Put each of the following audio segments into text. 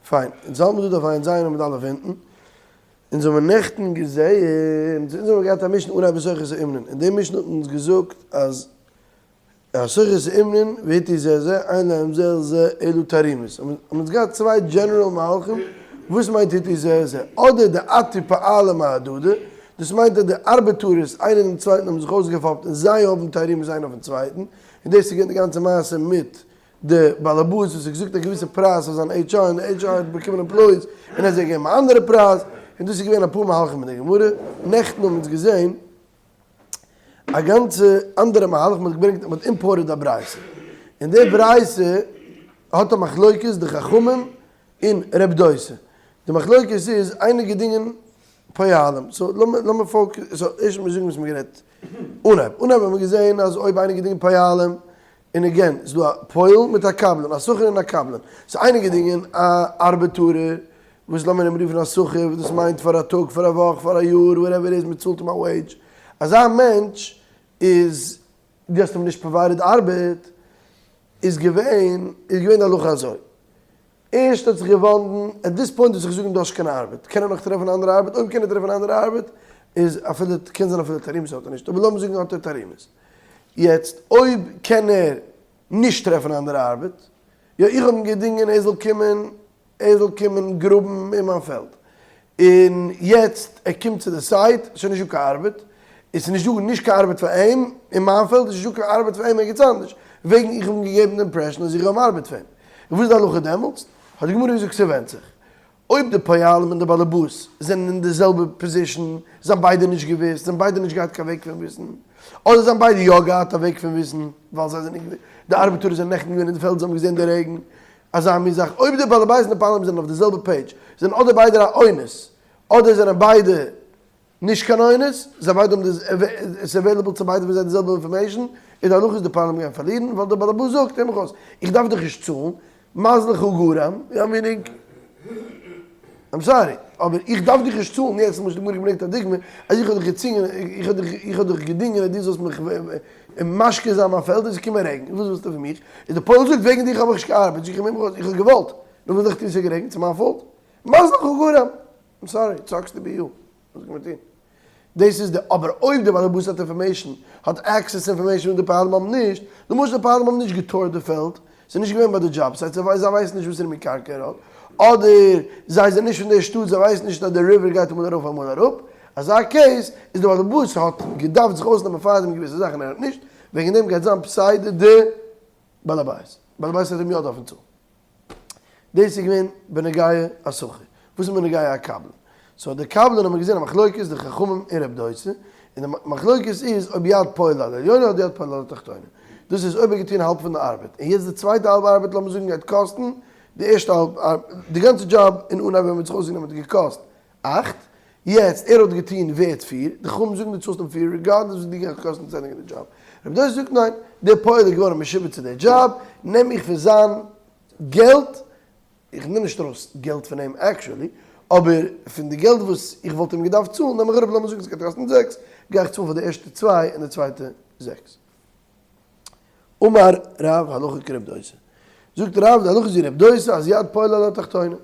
פיין, אונז האלט מיר דא דף ע"ז עמוד א' אונטן, אונז האבן נעכטן געזעהן, אונז האבן געהאט א משנה אנהייב מסכת אומנין, אין די משנה האט מען אונז געזאגט אז מסכת אומנין והטעו זה זה אין להם זה אל זה אלא תרעומות, האבן אונז געהאט צוויי general מהלכים וואס מיינט הטעו זה זה, אדער דאטעו פועלים אהדדי, דאס מיינט אז די ארבעטארערס איינער דעם צווייטן האבן זיך אויסגעפאפט און זיי האבן תרעומות איינער אויפן צווייטן, און דאס איז געווען די גאנצע מעשה מיט די באלעבאס וואס האט געזאגט א געוויסע פרייז פאר זיין HR און די HR האט באקומען employees און ער האט זיי געגעבן א אנדערע פרייז, און דאס איז געווען אפאר מהלכים אין די גמרא, נעכטן האבן אונז געזען א גאנצע אנדערע מהלך, מען האט געברענגט מען האט imported א ברייתא, און די ברייתא האט א מחלוקת די חכמים און רב דוסא, די מחלוקת איז איינער געדינגען פועלים, so לאמיר לאמיר focus, so ערשט לאמיר זאגן וואס מען האט גערעדט אנהייב, אנהייב האט מען געזען אז אויב איינער געדינגען פועלים און again, ס'איז דא א פועל מיט א קבלן, א שכיר און א קבלן. ס'איז איינער געדינגען א ארבעטארער, וואס לאמיר אים רופן א שכיר, וואס דאס מיינט פאר א טאג, פאר א וואך, פאר א יאר, whatever איז, מ'צאלט אים א וועידזש. אזא מענטש איז, דו האסט אים נישט provided ארבעט, איז געווען, איז געווען די הלכה אזוי. ערשט האט זיך געוואנדן, at this point וואס איך זאג אים דו האסט קיין ארבעט, קען ער נאך טרעפן אנדערע ארבעט, אויב קען ער טרעפן אנדערע ארבעט, איז אפילו, קען זיין אפילו תרעומות האט ער נישט, אבער לאמיר זאגן האט ער תרעומות. יעצט אויב קען ער נישט טרעפן אנדערע ארבעט, יא איך האב אים געדינגען ער זאל קומען ער זאל קומען גראבן אין מיין פעלד, און יעצט ער קומט צו די site, ס'איז נישט דא קיין ארבעט, און ס'איז נישט דא נישט קיין ארבעט פאר אים אין מיין פעלד, איז נישט דא קיין ארבעט פאר אים ערגעץ אנדערש, וועגן איך האב אים געגעבן די impression אז איך האב ארבעט פאר אים. און וואס איז די הלכה דעמאלטס? האט די גמרא געזאגט ס'ווענדט זיך. אויב די פועלים און די באלעבאס זענען אין די זעלבע position, זיי האבן ביידע נישט געוואוסט, זיי האבן ביידע נישט געהאט קיין וועג פון וויסן, אדער זיי האבן ביידע יא געהאט א וועג פון וויסן, ווייל זיי זענען געווען, די ארבעטארער זענען נעכטן געווען אין די פעלד, זיי האבן געזען די רעגן, אזא מין זאך. אויב די בעל הבית און די פועלים זענען אויף די זעלבע page, זענען אדער ביידע א אונס, אדער זענען ביידע נישט קיין אונס, זיי ביידע האבן די, עס איז available צו ביידע פון זיי די זעלבע information, איז די הלכה איז די פועלים גייען פארלירן, ווייל דער בעל הבית זאגט, הער מיך אויס, איך דארף דיך נישט צאלן, מזלך גרם, יא meaning, I'm sorry, אבער איך דארף דיך נישט צאלן, יעצט למשל די גמרא געברענגט א דוגמא, אז איך האב דיך געצווינגען, איך האב דיך, איך האב דיך געדינגען אז דו זאלסט מיך משקה זיין מיין פעלד, איז געקומען רעגן, וואס ווילסטו פון מיך? איז די פועל זאגט, וועגן דיך האב איך נישט געארבעט, זאג איך אים, הער מיך אויס, איך האב געוואלט, נו וואס זאל איך טון ס'איז גערעגנט, ס'איז מיין fault? מזלך גרם! I'm sorry, it sucks to be you. וואס קען מען טון? דאס איז די, אבער אויב די בעלעבאס האט information, האט access information וואס די פועלים האבן נישט, למשל די פועלים האבן נישגע tour ט די פעלד, ס'איז נישט געווען ביי די job site, זיי ווייסן נישט וואסערע מין קרקע ער האט, אדער זיי זענען נישט פון די שטאט, זיי ווייסן נישט אז די river גייט אמאל ארויף אמאל אראפ, אזא case איז די בעלעבאס האט געדארפט זיך אויסנעמען פארדעם געוויסע זאכן ער האט נישט, וועגן דעם גייט זיין פסיידא די בעל הבית, בעל הבית האט אים יא דארפן צאלן. דאס איז געווען בנוגע א שכיר. וואס איז בנוגע א קבלן? so די קבלן האבן געזען א מחלוקת די חכמים און רב דוסא, און די מחלוקת איז אויב יד פועל על העליונה אדער יד פועל על התחתונה. דאס איז אויב ער האט געטון האלב פון די ארבעט, און יעצט די צווייטע האלב ארבעט לאמיר זאגן גייט קאסטן, די ערשטע האלב ארבעט, די גאנצע דזשאב אין אנהייב ווען מ'האט זיך אויסגענומען האט געקאסט אכט, יעצט ער האט געטון ווערט פיר, די חכמים זאגן דו צאלסט אים פיר regardless וואס די גייט קאסטן צו ענדיגן די דזשאב. רב דוסא זאגט ניין, דער פועל איז געווארן משועבד צו די דזשאב, נעם איך פון זיין געלט, איך נעם נישט ארויס געלט פון אים actually, אבער פון די געלט וואס איך וואלט אים געדארפט צאלן נעם איך אראפ, לאמיר זאגן עס גייט קאסטן זעקס, גיי איך צאלן פאר די ערשטע צוויי און די צווייטע זעקס. אמר רב הלכה כרב דוסא. זאגט רב די הלכה איז ווי רב דוסא אז יד פועל על התחתונה.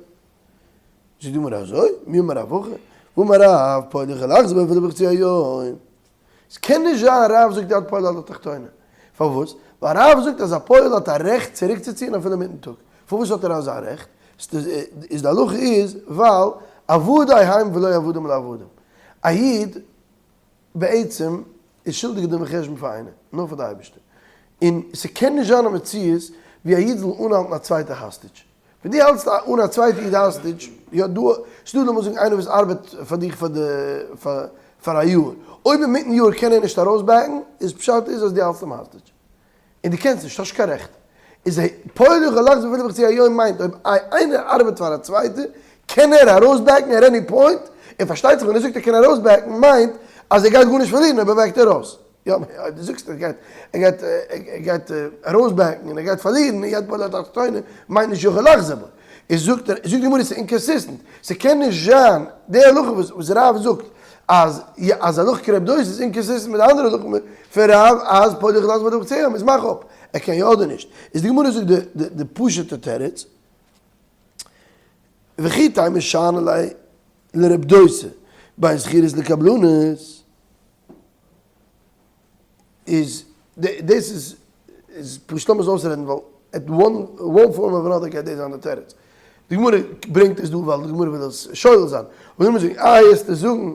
זאגט די גמרא אזוי, מי אמר רב הכי, והאמר רב פועל יכול לחזור בו אפילו בחצי היום. עס קען נישט זיין רב זאגט יד פועל על התחתונה. פארוואס? ווייל רב זאגט אז א פועל האט א רעכט צוריקצוציען אפילו אינמיטן טאג. פארוואס האט ער אזא רעכט? איז די הלכה איז ווייל עבדי הם ולא עבדים לעבדים. א איד בעצם איז שולדיג דין וחשבון פאר איינער, נאר פאר די אייבערשטער. און ס'קען נישט זיין א מציאות ווי א איד זאל אנהאלטן א צווייטע hostage. ווען דו האלטסט אן א צווייטע איד hostage, יא דא, ס'דא לאמיר זאגן איינער וואס ארבעט פאר דיך פאר די פאר פאר א יאר, אויב אינמיטן יאר קען ער נישט ארויסבעקן, איז פשט איז אז דו האלטסט אים hostage. און דו קענסט נישט, האסט נישט קיין רעכט. איז פועל יכול לחזור אפילו בחצי היום מיינט אויב איינער ארבעט פאר א צווייטע קען ער ארויסבעקן at any point, און פארשטייט זיך ווען ער זאגט ער קען ארויסבעקן מיינט אז ער גייט גארנישט פארלירן אויב ער בעקט ארויס. יא אויב דו זאגסט ער גייט ער גייט ער גייט ארויסבעקן און ער גייט פארלירן יד פועל על התחתונה מיינט נישט יכול לחזור בו. איז זאגט ער, זאגט די גמרא ס'איז inconsistent, ס'קען נישט זיין די הלכה וואס וואס רב זאגט אז אז הלכה כרב דוסא איז inconsistent מיט די אנדערע הלכה פון רב אז פועל יכול לחזור בו אפילו בחצי היום איז מאך אפ ער קען יא אדער נישט, איז די גמרא זאגט די די פשוטע תירוץ. וכי תימא שאני ליה לרב דוסא בין שכירות לקבלנות, איז דאס איז איז פשוט לאמיר עס אויסרעדן ווייל at one one form or another גייט דאס זיין די תירוץ. די גמרא ברענגט עס דא ווייל די גמרא וויל עס שולל זיין. אבער לאמיר זאגן איי וועסטו זאגן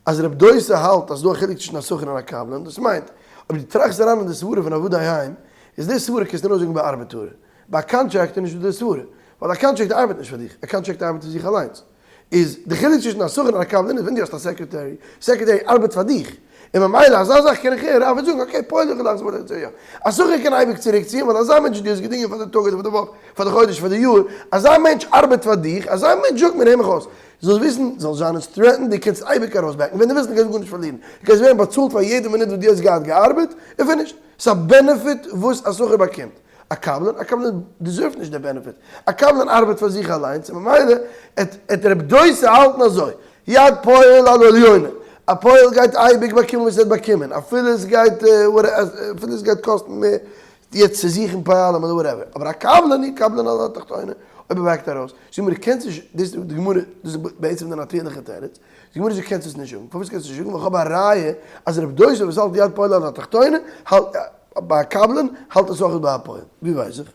אז רב דוסא האלט אז ס'דא א חילוק צווישן א שכיר און א קבלן, דאס מיינט אויב דו טראכסט אריין אין די סברה פון עבדי הם, איז די סברה קענסטו נאר זאגן ביי ארבעטארער. ביי א contractor איז נישטא די סברה, ווייל א contractor ארבעט נישט פאר דיך, א contractor ארבעט פאר זיך אליינס. איז די חילוק צווישן א שכיר און א קבלן איז ווען דו האסט א secretary, secretary ארבעט פאר דיך, און ממילא אזא זאך קען איך הערן רב וועט זאגן okay פועל יכול לחזור בו יא, א שכיר קען אייביג צוריק ציען ווייל אזא מענטש וואס דו האסט געדינגען פאר די טאג אדער פאר די וואך, פאר די חודש, פאר די יאר, אזא מענטש ארבעט פאר דיך, אזא מענטש זאגט מיר הער מיך אויס, זאלסט וויסן, זאלסט זיין נישט threatened, דו קענסט אייביג ארויס back ן ווען דו ווילסט, דו גייסט גארנישט פארלירן, דו גייסט ווערן באצאלט פאר יעדע מינוט וואס דו האסט געהאט געארבעט, און finish. ס'איז א benefit וואס א שכיר באקומט. א קבלן? א קבלן deserve ט נישט די benefit. א קבלן ארבעט פאר זיך אליינס און ממילא עט רב דוסא האלטן אזוי, יד פועל על העליונה, א פועל גייט אייביג באקומען וואס ער האט באקומען אפילו עס גייט אפילו עס גייט קאסטן מער יעצט צו זוכן פועלים אדער whatever, אבער א קבלן יד קבלן על התחתונה אויב ער back ט ארויס, זאג מיר קענסט נישט, דאס איז די גמרא, דאס איז בעצם די נאטירליכע תירוץ, די גמרא זאגט קענסט עס נישט זאגן, פארוואס קענסטו נישט זאגן, ווייל איך האב א ראיה אז רב דוסא וואס האלט יד פועל על התחתונה האלט ביי א קבלן האלט עס אויך ביי א פועל, ווי ווייס איך? זאגט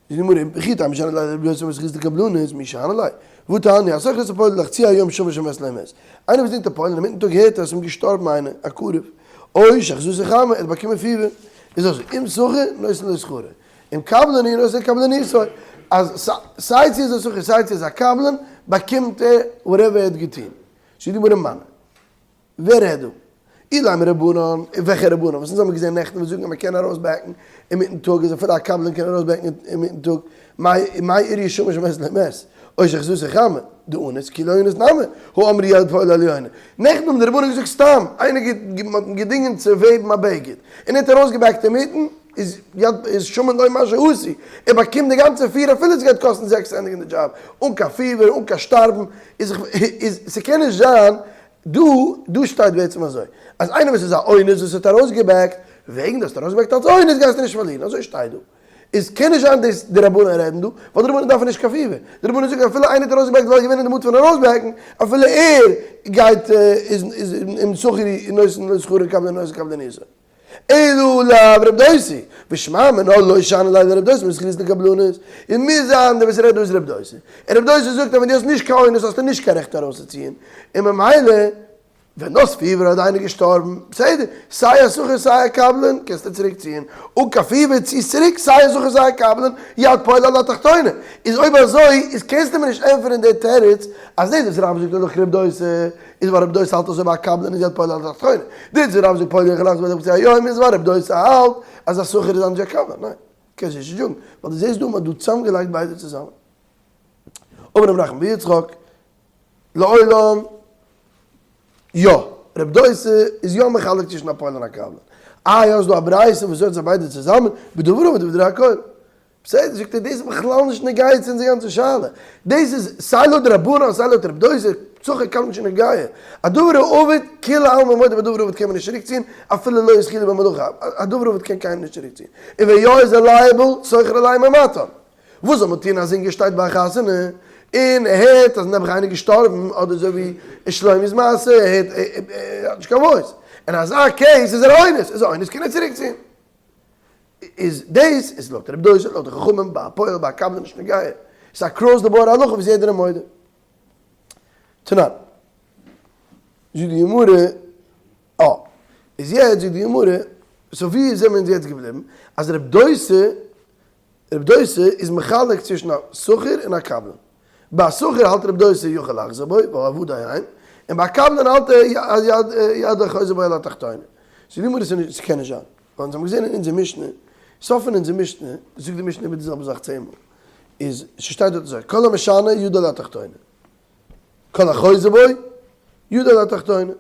די גמרא, וכי תימא שאני ליה לרב דוסא בין שכירות לקבלנות, מי שאני ליה? והא תניא, השוכר את הפועל לחצי היום שמע שמת לו מת. איינער וואס דינגט א פועל און אינמיטן טאג הערט ער אז עס איז אים געשטארבן איינער, א קרוב, או שאחזתו חמה, ער האט באקומען פיבער, איז אזוי, אם שכיר, נותן לו שכרו, אם קבלן הוא נותן לקבלנותו, אז סיי צו איז א שכיר סיי צו איז א קבלן, באקומט ער whatever ער האט געטון. זאגט די גמרא מני. ווער רעדט דא? אילימא רבנן, וועלכע רבנן? וואס אונז האבן געזען נעכטן וואס זאגן אז מען קען ארויס back ן אינמיטן טאג איז אפילו א קבלן קען ארויס back ן אינמיטן טאג, מאי איריא שמע שמת לו מת, או שאחזתו חמה, דאנוס כי לא אנוס נמי, הא אמרי יד פועל עליונה. נעכטן האבן די רבנן געזאגט סתם, איינער געט מען האט אים געדינגען צו וועבן א בגד, און ער האט ארויסגע back ט אינמיטן, איז יד איז שמין לו מה שעשוי, ער באקומט די גאנצע פיר אפילו עס גייט קאסטן זעקס צו ענדיגן די דזשאב, אן קיין פיבער, אן קיין שטארבן, איז איז ס'קען נישט זיין דא דא שטייט בעצם אזוי, אז איינער וואס איז א אונס וואס האט ארויסגע back ט, וועגן דו האסט ארויסגע back ט אלס אונס גייסטו נישט פארלירן, אזוי שטייט דא. איז קען נישט זיין דאס די רבנן רעדן דא, ווייל די רבנן דארפן נישט קיין פיבער, די רבנן זאגן אפילו איינער האט ארויסגע back ט ווייל ער איז געווען אין די mood פון ארויסבעקן, אפילו ער גייט איז איז אם שכיר נותן לו שכרו קבלן נותן לקבלנותו. אלא לאו רב דוסא, ושמע מינה לא שאני ליה לרב דוסא בין שכירות לקבלנות, און מוז זיין דער וואס רעדט דא איז רב דוסא, און רב דוסא זאגט אז ווען דו האסט נישט קיין אונס האסטו נישט קיין רעכט ארויסצוציען, און ממילא ווען דו האסט פיבער אדער איינער געשטארבן, בסדר, סיי א שכיר סיי א קבלן קענסטו צוריק ציען, אן קיין פיבער ציסט צוריק סיי א שכיר סיי א קבלן, יד פועל על התחתונה, איז אויב אזוי איז קענסטו מיר נישט ענטפערן די תירוץ אז דאס וואס רב זאגט איז דאך רב דוסא, איז ווייל רב דוסא האלט אזוי ביי א קבלן איז יד פועל על התחתונה, דאס וואס רב זאגט פועל יכול לחזור בו לחצי היום איז ווייל רב דוסא האלט אז א שכיר איז אנדערש א קבלן, ניין, קענסט נישט זאגן, ווייל דו זעסט דא מען האט דא צוזאמגעלייגט ביידע צוזאמען. אמר רב נחמן בר יצחק, לעולם יא, רב דוסא איז יא מחלק צווישן א פועל און א קבלן. איי האסט דא א ברייתא וואס זאגט זיי ביידע צוזאמען, בדבר האבן דברי הכל. בסדר, זאגט ער, דאס איז בכלל נישט נוגע צו אונזער גאנצע שאלה. דאס איז סיי לויט די רבנן און סיי לויט רב דוסא, שכיר קבלן נישט נוגע. א דבר האבד, כולי עלמא מודה בדבר האבד קען מען נישט צוריקציען, אפילו לא התחילו במלאכה. א דבר האבד קען קיינער נישט צוריקציען. און ווען יא איז ער liable, שוכר עליהם המתן. וואס זאל מען טון אז זינגער שטייט ביי א חתונה און ער הערט אז נעבעך איינער געשטארבן אדער אזוי ווי אין שלומי'ס מעשה ער הערט ער האט נישט קיין voice אין אזא case איז ער אונס איז אונס קען ער צוריק ציען איז דאס איז לויט רב דוסא לויט די חכמים ביי א פועל ביי א קבלן נישט נוגע ס'איז across the board הלכה וואס יעדער איז מודה תנן זאגט די גמרא אה איז יעצט זאגט די גמרא so ווי זעמיר אונז יעצט געבליבן אז רב דוסא רב דוסא איז מחלק צווישן א שכיר און א קבלן. ביי א שכיר האלט רב דוסא יכול לחזור בו, ווייל עבדי הם, און ביי א קבלן האלט ער אז ידו חוזר בו על התחתונה. זאגט די גמרא ס'קען נישט זיין, ווייל אונז האבן געזען אין אונזער משנה, סוף פון אונזער משנה, זאגט די משנה איבער די זעלבע זאך צען מאל, איז ס'שטייט דארט אזוי, כל המשנה ידו על התחתונה, כל החוזר בו ידו על התחתונה,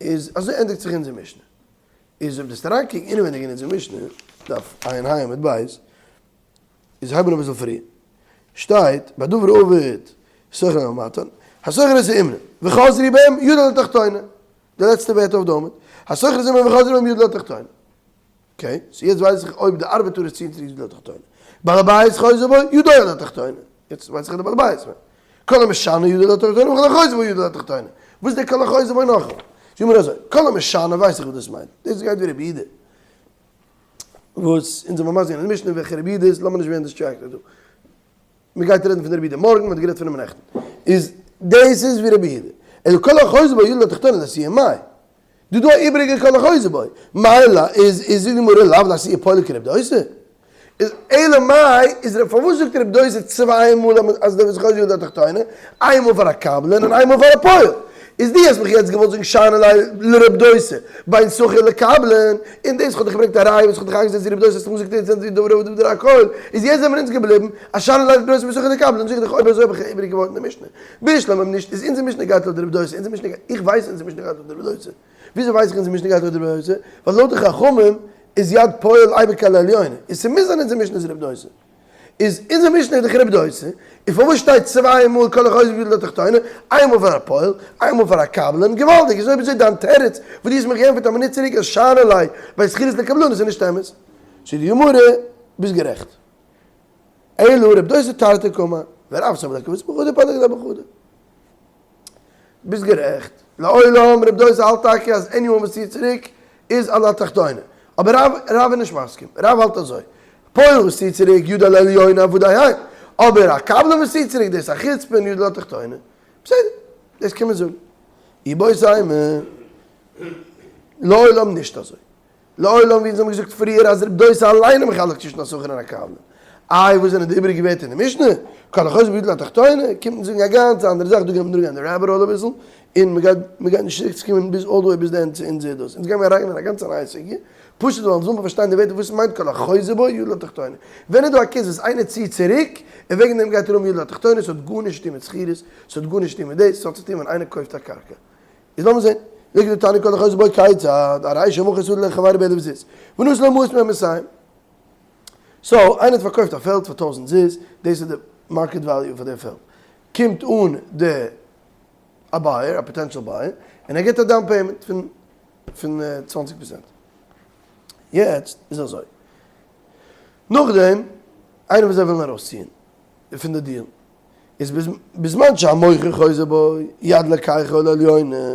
איז אזוי ענדיגט זיך אונזער משנה. איז אויב דו וועסט אריינקוקן אינעווייניג אין אונזער משנה, דף ע"ה עמוד ב', איז הייב אן אביסל פריער, שטייט בדבר האבד שוכר המתן, השוכר את האומנין, וחזרו בהם ידו על התחתונה, די לעצטע ווערטער אויף די עמוד, השוכר את האומנין וחזרו בהם ידו על התחתונה. okay, so יעצט ווייס איך אויב די ארבעטארערס ציען צוריק ידו על התחתונה. בעל הבית חוזר בו ידו על התחתונה. יעצט ווייס איך אז די בעל הבית מיינט כל המשנה ידו על התחתונה וכל החוזר בו ידו על התחתונה. וואס איז דער כל החוזר בו נאכאמאל? זאג מיר אזוי, כל המשנה ווייס איך וואס דאס מיינט, דאס גייט ווי רבי יהודה, וואס אונז האבן ממש געזען אין די משנה וועלכע רבי יהודה איז, לאמיר נישט ווערן distracted דא. מען גייט רעדן פון רבי יהודה מארגן, מען האט גערעדט פון אים נעכטן. איז דאס איז ווי רבי יהודה. אלא כל החוזר בו ידו על התחתונה לאתויי מאי. דא דא א איבעריגע כל החוזר בו. מילא איז איז זאגט די גמרא לאו לאתויי פועל כרבי דוסא. איז אלא מאי איז רב פארוואס זאגט רבי דוסא צוויי מאל אז דער וואס חוזר ידו לתחתונה, איין מאל פאר א קבלן און איין מאל פאר א פועל. איז דו האסט מיך יעצט געוואלט זאגן שאני ליה לרבי דוסא בין שכיר לקבלן, און דאס כ'האב דיך געברענגט א ראיה וואס כ'האב דיך איינגעזעצט ווי רבי דוסא האסט געזאגט יעצט זענען דברי דברי הכל, איז יעצט זעמיר אונז געבליבן אז שאני ליה לרבי דוסא בין שכיר לקבלן, זאג איך דיך אויב אזוי האב איך איבעריג געווארט אין די משנה. בשלמא אויב נישט איז אונזער משנה גייט לויט רבי דוסא, אונזער משנה גייט, איך ווייס אונזער משנה גייט לויט רבי דוסא. וויאזוי ווייס איך אונזער משנה גייט לויט רבי דוסא? ווייל לויט די חכמים איז יד פועל אייביג על העליונה, איז ס'מוז זיין אונזער משנה איז רבי דוסא. איז אונזער משנה איז דאך רבי דוסא, און פארוואס שטייט צוויי מאל כל החוזר בו ידו על התחתונה, איין מאל פאר א פועל, איין מאל פאר א קבלן, געוואלדיג, איז אויב אזוי דיין תירוץ וואס דו האסט מיך געענטפערט א מינוט צוריק אז שאני ליה בין שכירות לקבלנות איז נישט אמת. זאגט די גמרא, ביסט גערעכט. אלא רבי דוסא תרתי קאמר, ורב סבר לה כוותיה בחדא פליג עליה בחדא. ביסט גערעכט, לעולם רב דוסא האלט טאקע אז anyone וואס ציעט צוריק איז על התחתונה, אבער רב רב איז נישט מסכים, רב האלט אזוי, פועל וואס ציעט צוריק ידו על העליונה ודאי אין, אבער א קבלן וואס ציעט צוריק דאס איז א חוצפה און ידו על התחתונה, בסדר, דאס קען מען זאגן. איבעית אימא, לעולם נישט אזוי. לעולם ווי אונז האבן געזאגט פריער אז רב דוסא אליין איז מחלק צווישן א שכיר און א קבלן. איי וואס זענען די איבעריגע ווערטער אין די משנה? כל החוזר בו ידו על התחתונה קומט אונז זאגן א גאנץ אנדערע זאך, דא גייט מען דורכגיין די rabbit hole אביסל, און מ'גייט מ'גייט נישט צוריק צוקומען ביז all the way ביז די end צו אונזער דאס. אונז גיימיר אריינגיין אין א גאנצע נייע סוגיא, פשוט ווייל אונז וויל מיר פארשטיין די ווערטער וואס מיינט כל החוזר בו ידו על התחתונה. ווען איז דא א case וואס איינער ציעט צוריק און וועגן דעם גייט ער האבן ידו על התחתונה, ס'האט גארנישט צו טון מיט שכירות, ס'האט גארנישט צו טון מיט דאס, ס'האט צו טון ווען איינער קויפט א קרקע. איז לאמיר זעהן. זאגט די תנא כל החוזר בו כיצד, הרי שמכר שדה לחבירו באלף זוז, ונתן לו מעות מאתים. so, איינער האט פארקויפט א פעלד פאר טויזענט זוז, דאס איז די market value פאר די פעלד. קומט אן די א buyer, א potential buyer, און ער גיבט א down payment פון פון צוואנציג פראצענט. יעצט איז אזוי, נאכדעם איינער וואס זיי ווילן ארויסציען פון די deal, איז בזמן שהמוכר חוזר בו יד לוקח על העליונה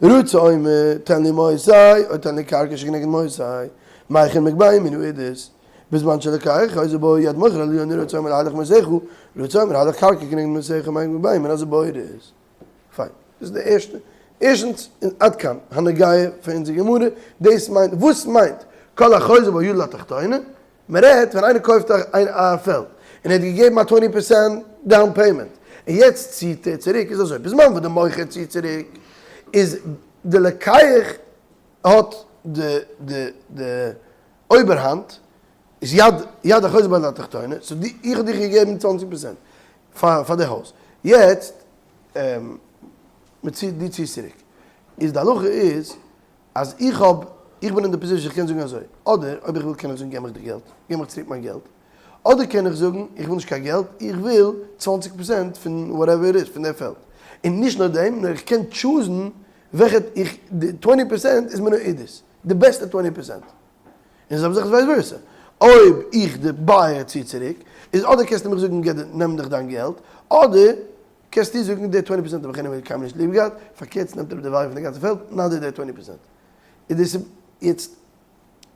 רצה אומר תן לי מעותי או תן לי קרקע שכנגד מעותי מהיכן מגביהין מן העדות בזמן שלוקח חוזר בו יד מוכר על העליונה רצה אומר הלך מעותיך רצה אומר הלך קרקע כנגד מעותיך מהיכן מגביהין מן הזיבורית פיין דאס איז די ערשטע ערשטנס און עד כאן הנוגע פאר אונזער גמרא דאס מיינט וואס מיינט כל החוזר בו ידו לתחתונה מען רעדט ווען איינער קויפט א פעלד און ער האט געגעבן א twenty percent down payment און יעצט ציט ער צוריק איז אזוי בזמן וואס די מוכר ציט צוריק איז די לוקח האט די די די אויבערהאנט איז יד יד החוזר בו על התחתונה so די איך האב דיך געגעבן צוואנציג פראצענט פאר פאר די הויז יעצט מען ציט דו ציסט צוריק איז די הלכה איז אז איך האב, איך בין אין די position איך קען זאגן אזוי, אדער אויב איך וויל קען איך זאגן געב מיך די געלט, געב מיך צוריק מיין געלט, אדער קען איך זאגן איך וויל נישט קיין געלט, איך וויל צוואנציג פראצענט פון whatever it is, פון די פעלד. און נישט נאר דעם, נאר איך קען choose ן וועלכע איך, די twenty percent איז מיר נאר אידיש, די בעסטע twenty percent. און זעלבע זאך איז vice versa, אויב איך די buyer צי צוריק, איז אדער קענסטו מיך זאגן געב נעם דיך דיין געלט, אדער קענסטו זאגן די twenty percent האב איך anyway קיינמאל נישט ליב געהאט, פארקערט נעמט אראפ די value פון די גאנצע פעלד, נאדיר די twenty percent. איז דאס יעצט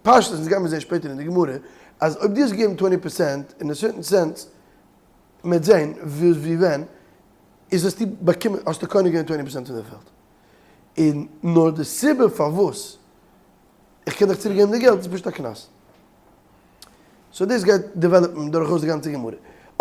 פשטות, אונז גיימיר זעהן שפעטער אין די גמרא, אז אויב דו האסט געגעבן twenty percent, אין א certain sense, מ'וועט זעהן וואס ווי ווען, איז האסטו באקומען, האסטו קונה געווען twenty percent פון די פעלד. און נאר די סיבה פארוואס איך קען דיך צוריק געבן די געלט איז פשוט א קנס. so דאס גייט develop ן דורכאויס די גאנצע גמרא.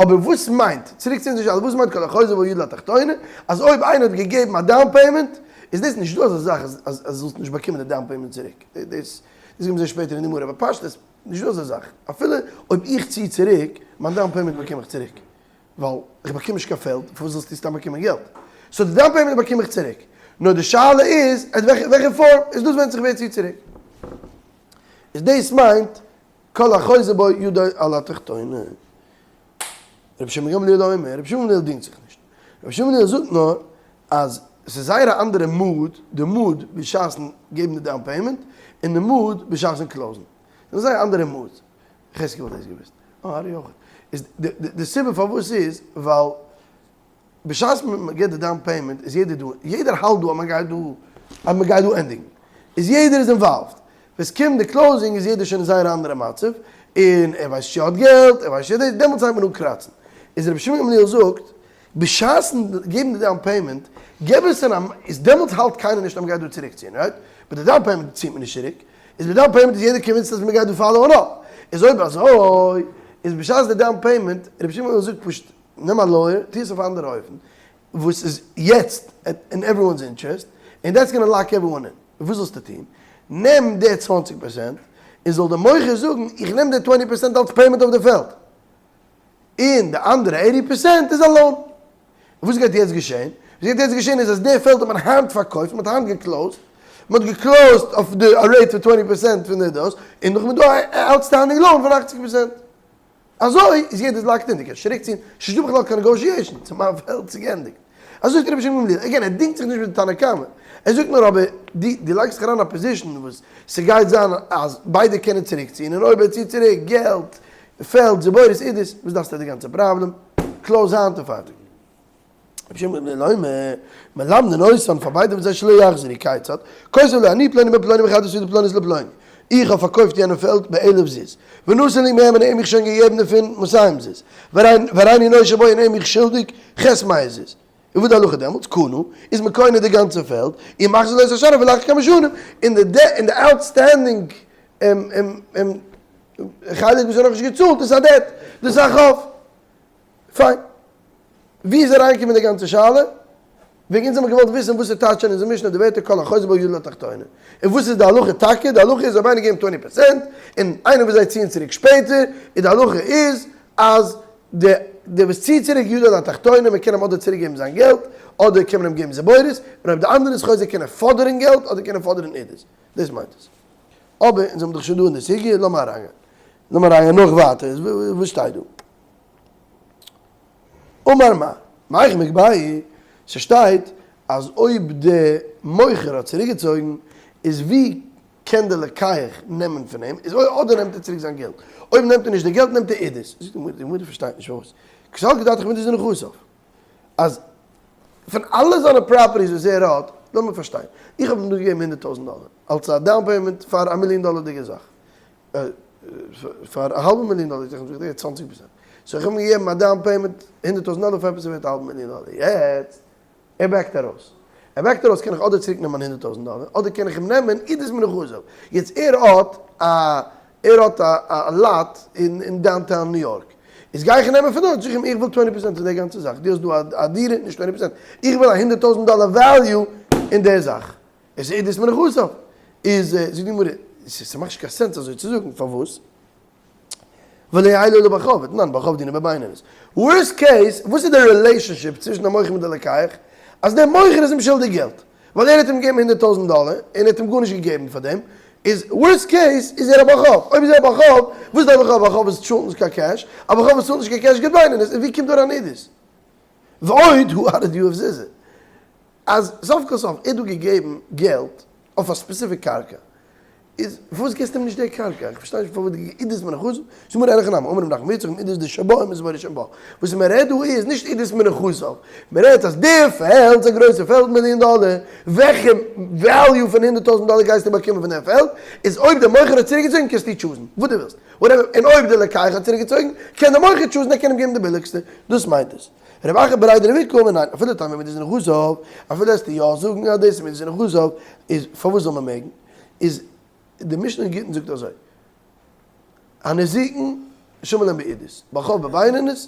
אבער וואס מיינט, צוריק צו אונזער שאלה, וואס מיינט כל החוזר בו ידו לתחתונה, אז אויב איינער האט געגעבן א down payment, איז דאס נישט דא אזא זאך אז אז אז זאלסט נישט באקומען די down payment צוריק. דאס דאס גייט מען זען שפעטער אין די גמרא, אבער פשטות, נישט דא אזא זאך. אפילו אויב איך צי צוריק, מיין down payment באקום איך צוריק. ווייל איך באקום נישט קיין פעלד, פארוואס זאלסטו סתם באקומען געלט? so די down payment באקום איך צוריק. נאר די שאלה איז, at וועלכע form, איז דאס ווענדט זיך ווער ציט צוריק. איז דאס מיינט כל החוזר בו ידו על התחתונה. רבי שמעון גמליאל אומר, רבי שמעון גמליאל דינגט זיך נישט. רבי שמעון גמליאל זאגט נאר אז עס איז זייער א אנדערע mood, די mood בשעת'ן געבן די down payment, און די mood בשעת'ן close ן. זענען זייער אנדערע mood. חזקי וואלט דאס געוואוסט. אה, ארי אויך. איז די סיבה פארוואס איז ווייל בשעת מען געט די down payment איז יעדער דא, יעדער האלט דא אז מען גייט דא, אז מען גייט דא ענדיגן, איז יעדער איז involved, ווען עס קומט די closing איז יעדער שוין אין זייער א אנדערע מצב, און ער ווייסט נישט צו ער האט געלט, ער ווייסט נישט דאס, דעמאלטס הייבט מען אן קראצן. איז רבי שמעון גמליאל זאגט, בשעת'ן געבן די down payment, געב עס אין א, איז דעמאלטס האלט קיינער נישט אז מען גייט דא צוריק ציען, right? ביי די down payment ציעט מען נישט צוריק, איז ביי down payment איז יעדער convinced אז מען גייט דא follow ען up, איז אויב אזוי, איז בשעת די down payment, רבי שמעון גמליאל זאגט פשוט, נעם א lawyer, טו עס אויף א אנדערע אופן, וואס איז יעצט אין everyone's interest, און that's gonna lock everyone in. וואס זאלסטו טון? נעם די צוואנציג פערסענט, און זאל די מוכר זאגן, איך נעם די twenty percent אלס payment אויף די פעלד, און די אנדערע eighty percent איז א loan. וואס גייט יעצט געשען? וואס גייט יעצט געשען איז אז די פעלד האט מען היינט פארקויפט, מען האט היינט גע closed, מען האט גע closed אויף די א rate פון twenty percent פון די דאס, און נאכדעם איז דא א outstanding loan פון אכציג פערסענט. אזוי איז יעדער locked in, דו קענסט צוריק ציען, ס'נישט דא בכלל קיין negotiation, צו מיין פעלד ס'איז געענדיגט. אזוי זאגט רבי שמעון גמליאל, again ער דינגט זיך נישט מיט די תנא קמא, ער זאגט נאר אבער דו דו לייגסט זיך אריין אין א position וואס ס'גייט זיין אז ביידע קענען צוריק ציען און אויב ער ציט צוריק געלט, פעלד, זיבורית, עידית, וואס דארפסטו די גאנצע פראבלעם, close היינט און פארטיג. רבי שמעון בן גמליאל אומר, מלמדין אותן פאר ביידע וואס זיי שלא יחזרו, כיצד? כותב לו אני פלוני בן פלוני מכרתי שדה פלונית לפלוני, איך האב פארקויפט יענעם פעלד באלף זוז, ונתן לי מהם און ער מיך שוין געגעבן דערפון מאתים זוז, והריני נושה בו און ער מיך שולדיג ח' מאות זוז. און וואס די הלכה דעמאלטס? קנה, איז מען קונה די גאנצע פעלד, און מחזיר לו את השאר אפילו אחר כמה שנים, און די outstanding חלק וואס ער האט נאכנישט געצאלט איז א דעט, דאס איז א חוב. פיין. ווי איז אריינגעקומען די גאנצע שאלה? וועגן אונז האבן געוואלט וויסן וואס איז טייטש אין אונזער משנה די ווערטער כל החוזר בו ידו לתחתונה. און וואס איז די הלכה טאקע? די הלכה איז אויב איינער געבן twenty percent און איינער וואס זיי ציען צוריק שפעטער, איז די הלכה איז אז די דער וואס ציעט צוריק ידו לתחתונה מען קען אים אדער צוריק געבן זיין געלט אדער קען מען אים געבן זיבורית, און אויב די אנדערע איז חוזר קען ער פאדערן געלט אדער קען ער פאדערן עידית. דאס מיינט עס. אבער אונז האבן דאך שוין דא אין די סוגיא, לאמיר אריינגיין. לאמיר אריינגיין נאך ווייטער, וואס שטייט דא? אמר מר, מהיכא מיגבאי, ס'שטייט אז אויב די מוכר האט צוריקגעצויגן, איז ווי קען די לוקח נעמען פון אים, איז אדער נעמט ער צוריק זיין געלט, אויב נעמט ער נישט די געלט נעמט ער עידית. זאגט די גמרא, די גמרא פארשטייט נישט פארוואס, קא סלקא דעתך עידית מנכסיו, אז פון אלע זיינע properties וואס ער האט, לאמיר פארשטיין, איך האב אים דא געגעבן הונדערט טויזנט דאלער אלס א down payment פאר א מיליאן דאלערדיגע זאך, פאר א האלבע מיליאן דאלער, איך האב געגעבן צוואנציג פערצענט, so איך האב אים געגעבן א down payment הונדערט טויזנט דאלער פאר עפעס וואס ווערט א האלבע מיליאן דאלער, יעצט ער back ט ארויס, ער back ט ארויס קען איך אדער צוריק נעמען מיין הונדערט טויזנט דאלער, אדער קען איך אים נעמען עידית מנכסיו, יעצט ער האט א ער האט א lot אין downtown ניו יארק, איז גיי איך נעמען פון דארט, זאג איך אים איך וויל twenty percent פון די גאנצע זאך, דו האסט דא א דירה, נישט twenty percent, איך וויל א הונדערט טויזנט דאלער value אין די זאך. עס איז עידית מנכסיו. איז זאגט די גמרא, ס'מאכט נישט קיין sense אזוי צו זאגן, פארוואס? ולא יהא לו אלא בעל חוב, ותנן בעל חוב דינו בבינונית. worst case, וואס איז די relationship צווישן די מוכר מיט די לוקח? אז דער מוכר איז אים שולדיג געלט, ווייל ער האט אים געגעבן הונדערט טויזנט דאלער און ער האט אים גארנישט געגעבן פאר דעם, איז worst case איז ער א בעל חוב. אויב איזער א בעל חוב, וואס איז די הלכה? א בעל חוב וואס צאלט נישט קיין cash, א בעל חוב וואס צאלט נישט קיין cash גיבט בינונית, און ווי קומט דא אריין עידית? ועוד הא הדדי זוזי. אז סוף כל סוף ער האט דא געגעבן געלט אויף א specific קרקע, איז פארוואס געסטו אים נישט די קרקע? איך פארשטיי נישט פארוואס עידית מנכסיו, זאג מיר אין הכי נמי, אמר רב נחמן בר יצחק עידית דשבה ומזבורי שבה, וואס מען רעדט דא איז נישט עידית מנכסיו, מען רעדט אז די פעלד איז א גרויסע פעלד מיליאן דאלער, וועלכע value פון הונדערט טויזנט דאלער גייסטו באקומען פון דעם פעלד, איז אויב דער מוכר האט צוריקגעצויגן קענסטו choose ן וואס דו ווילסט, whatever, און אויב דער לוקח האט צוריקגעצויגן קען דער מוכר choose ן ער קען אים געבן די ביליגסטע, דאס מיינט עס. רב אחא בריה דרב איקא אמר ניין, אפילו תימא עידית מנכסיו, אפילו וועסטו יא זאגן אז דאס איז עידית מנכסיו, איז פארוואס זאל מען מעגן? איז די משנה אין גיטין זאגט אזוי, הניזקין שמין להם בעידית, בעל חוב בבינונית,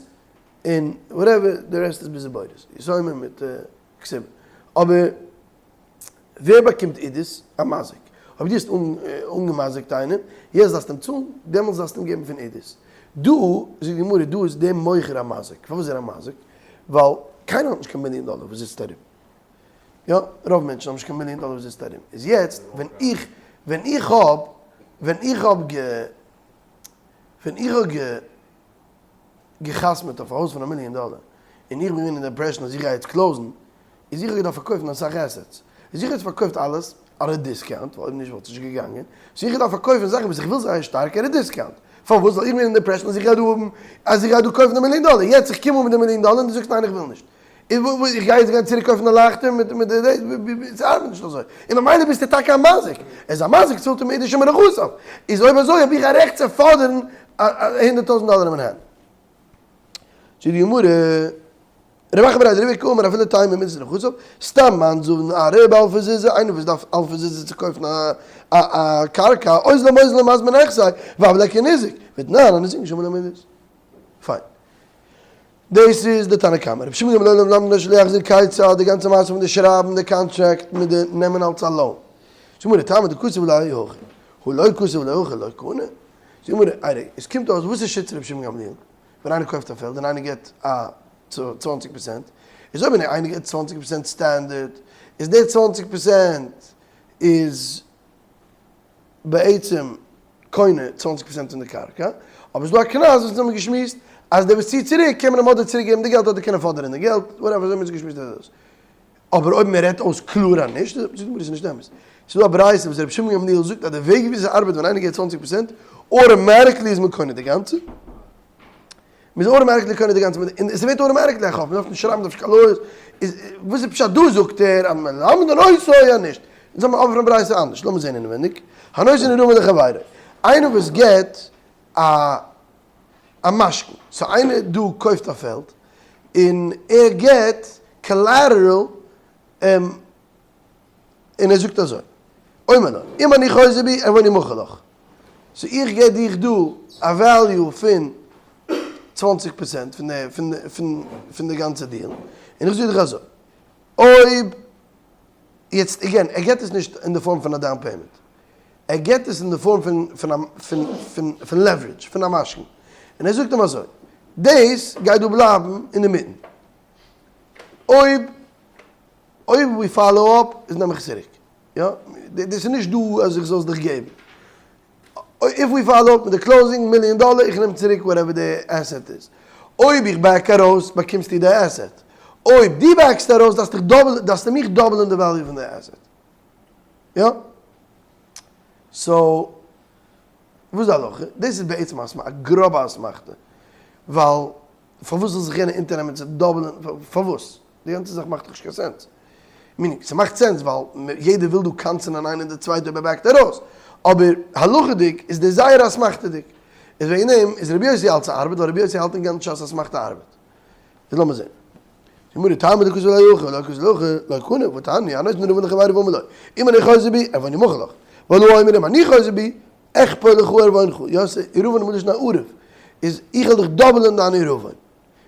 און whatever די rest איז בזיבורית, יתומים מיט כתובה, אבער ווער באקומט עידית? א מזיק. אויב דו האסט אנגעמזיקט איינעם, יעצט דארפסטו אים צאלן, דעמאלטס דארפסטו אים געבן פון עידית. דא, זאגט די גמרא, דא איז דער מוכר א מזיק. פארוואס איז ער א מזיק? ווייל קיינער האט נישט קיין מיליאן דאלער וואס זיצט ארום. יא, רוב מענטשן האבן נישט קיין מיליאן דאלער וואס זיצט ארום. איז יעצט, ווען איך, ווען איך האב, ווען איך האב גע, ווען איך האב גע, גע'חתמ'עט אויף א הויז פון א מיליאן דאלער, און איך בין געווען אין די impression אז איך גיי יעצט close ן, איז איך האב געדארפט פארקויפן אסאך assets, איז איך האב יעצט פארקויפט אלעס at a discount, ווייל אויב נישט וואלט עס נישט געגאנגען, so איך האב געדארפט פארקויפן זאכן וואס איך וויל זייער שטארק at a discount. פארוואס זאל איך בין אין depression אז איך גיי דא האבן אז איך גיי דא קויפן די מיליאן דאלער, יעצט איך קום אן מיט די מיליאן דאלער און דו זאגסט ניין איך וויל נישט. איך גיי יעצט גיין צוריק קויפן די לייכטער מיט מיט די דאס, ס'ארבעט נישט אזוי. און ממילא ביסטו טאקע א מזיק. ער איז א מזיק צאלט אים אידישע מרחסף. איז אויב אזוי האב איך א רעכט צו פאדערן א 100,000 דאלער אין מיין הענט. זאגט די גמרא, רב אחא בריה דרבא קאמר אפילו תימא מצוות נכסיו, סתם מאן זבין ארעא באלפי זוזי, איינער וואס דארף אלפי זוזי צו קויפן א א קרקע, אוזלא מוזלא מזמין נכסי, והוה ליה כניזק, ותנן הניזקין שווין למידות. פיין. דאס איז די תנא קמא. רבי שמעון גמליאל מלמדין שלא יחזיר כיצד, די גאנצע מעשה פון די שרייבן די contract מיט די נעמען אלס א loan. זאגט גמרא, טעמא דכתב ליה הכי, הא לא כתב ליה הכי לא קנה. זאגט גמרא, איירי, עס קומט אויס וואס איז שיטת רבי שמעון גמליאל? ווען איינער קויפט א פעלד און איינער געבט א 20 פראצענט, איז אויב איינער געבט 20 פראצענט standard, איז דער 20 פראצענט איז בעצם קונה 20 פראצענט פון די קרקע, אבער ס'איז דא א קנס וואס אונז האבן געשמועסט אז דער וואס ציט צוריק קען מען אים אדער צוריק געבן די געלט אדער קען ער פאדערן די געלט, whatever, אזוי האבן מיר געשמועסט אז דאס. אבער אויב מען רעדט אויס קלאר אז נישט, זאגט די גמרא ס'איז נישט אמת. ס'איז דא א ברייתא וואס רבי שמעון גמליאל זאגט אז די וועג ווי ס'ארבעט ווען איינער געבט 20 פראצענט, automatically איז מען קונה די גאנצע. מ'איז automatically קונה די גאנצע, און עס ווערט automatically א חוב, מ'דארף נישט שרייבן, מ'דארף נישט קיין lawyers, איז וואס איז פשט דא זאגט ער אז מלמדין אותו אז נישט, אונז האבן אבער פון ברייתא אנדערש, לאמיר זען אינעווייניג, הנותן עירבון לחבירו, איינער וואס געבט א א משכון, so איינער דא קויפט א פעלד, און ער געבט collateral און ער זאגט אזוי, אומר לו, אם אני חוזר בי ערבוני מוכר לך, so איך געב דיך דא א value פון 20 פראצענט פון די פון פון פון די גאנצע deal, און איך זאג דיך אזוי, אויב, יעצט again, ער געבט עס נישט אין די form פון א down payment, ער געבט עס אין די form פון פון פון פון פון leverage, פון א משכון, און ער זאגט אים אזוי, דאס גייט דא בלייבן אינדערמיטן, אויב אויב we follow up איז נעם איך עס צוריק, יא, דאס איז נישט דא אז איך זאל עס דיך געבן, if we follow up מיט די closing מיליאן דאלער איך נעם צוריק whatever די asset איז, אויב איך back ארויס באקומסטו די asset, אויב דו back סט ארויס דארפסטו double דארפסטו מיך double ען די value פון די asset, יא? so וואס איז די הלכה? דאס איז בעצם א גראבע אסמכתא, ווייל פארוואס זאל זיך יענער אונטערנעמען צו double ען? פארוואס? די גאנצע זאך מאכט דאך נישט קיין sense. meaning, ס'מאכט sense ווייל יעדער וויל דא קאנצענען איינער די צווייטע אויב ער back ט ארויס. אבער הלכה'דיג איז דאס זייער אסמכתא'דיג. איז וועגן דעם איז רבי יוסי אלץ א ארבעט, ווייל רבי יוסי האלט אין גאנץ שס אסמכתא ארבעט. איז לאמיר זען. גמרא טעמא דכתב ליה הכי ולא כתב ליה הכי לא קנה והתניא הנותן עירבון לחבירו ואמר לו אם אני חוזר בי ערבוני מוכר לך והלה אומר אם אני חוזר בי אכפל לך ערבונך, יא ס'איז עירבון מלשון הערב, איז איך וועל דיך double ען דיין עירבון.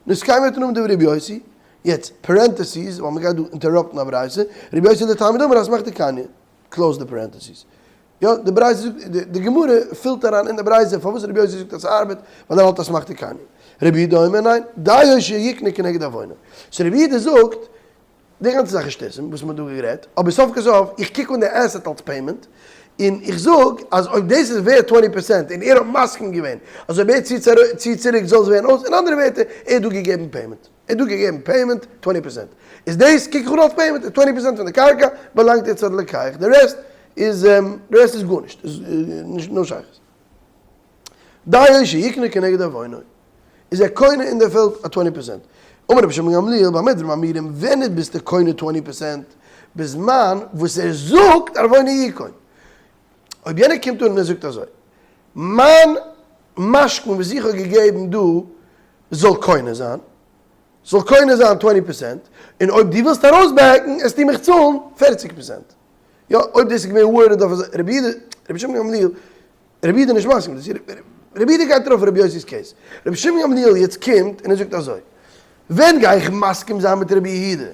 נו ס'קיימער האט אנגענומען דברי רבי יוסי, יעצט parentheses ווייל מ'גייט דא interrupt ן א ברייתא, רבי יוסי לטעמיה דאמר אסמכתא קניא, close די parentheses. יא די ברייתא זאגט, די גמרא פילט אריין אין די ברייתא פארוואס רבי יוסי זאגט אז ס'ארבעט, ווייל ער האלט אסמכתא קניא. רבי יהודה אומר ניין, דיו שיקנה כנגד עוונו. so רבי יהודה זאגט, די גאנצע זאך איז שטותים וואס מ'האט דא גערעדט, אבער סוף כל סוף, איך קוק אן די asset אלס payment, און איך זאג אז אויב דאס איז ווערט twenty percent און ער האט מסכים געווען אז אויב ער ציט צוריק זאל עס ווערן אויס, אין אנדערע ווערטער, ער האט דא געגעבן payment, ער האט דא געגעבן payment twenty percent, איז דאס קוק איך אן אלס payment, twenty percent פון די קרקע באלאנגט יעצט פאר די לוקח, די rest איז, די rest איז גארנישט, איז נישט no שייכות. דיו שיקנה כנגד עוונו, איז ער קונה אין דער פעלד א twenty percent. אמר רבי שמעון גמליאל במה דברים אמורים, ווען ביסטו קונה twenty percent? בזמן וואס ער זאגט ערבוני יקון. אויב יענער קומט אן און ער זאגט אזוי, מיין משכון וואס איך האב געגעבן דא זאל קונה זיין, זאל קונה זיין twenty percent, און אויב דו ווילסט ארויס back ן עסטו מיך צאלן 40 פראצענט. יא, אויב דאס איז געווען worded אויף אזוי, רבי יהודה, רבי שמעון גמליאל, רבי יהודה נישט מסכים דאס, רבי יהודה גייט ארויף רבי יוסי'ס case, רבי שמעון גמליאל יעצט קומט און ער זאגט אזוי, ווען גיי איך מסכים זיין מיט רבי יהודה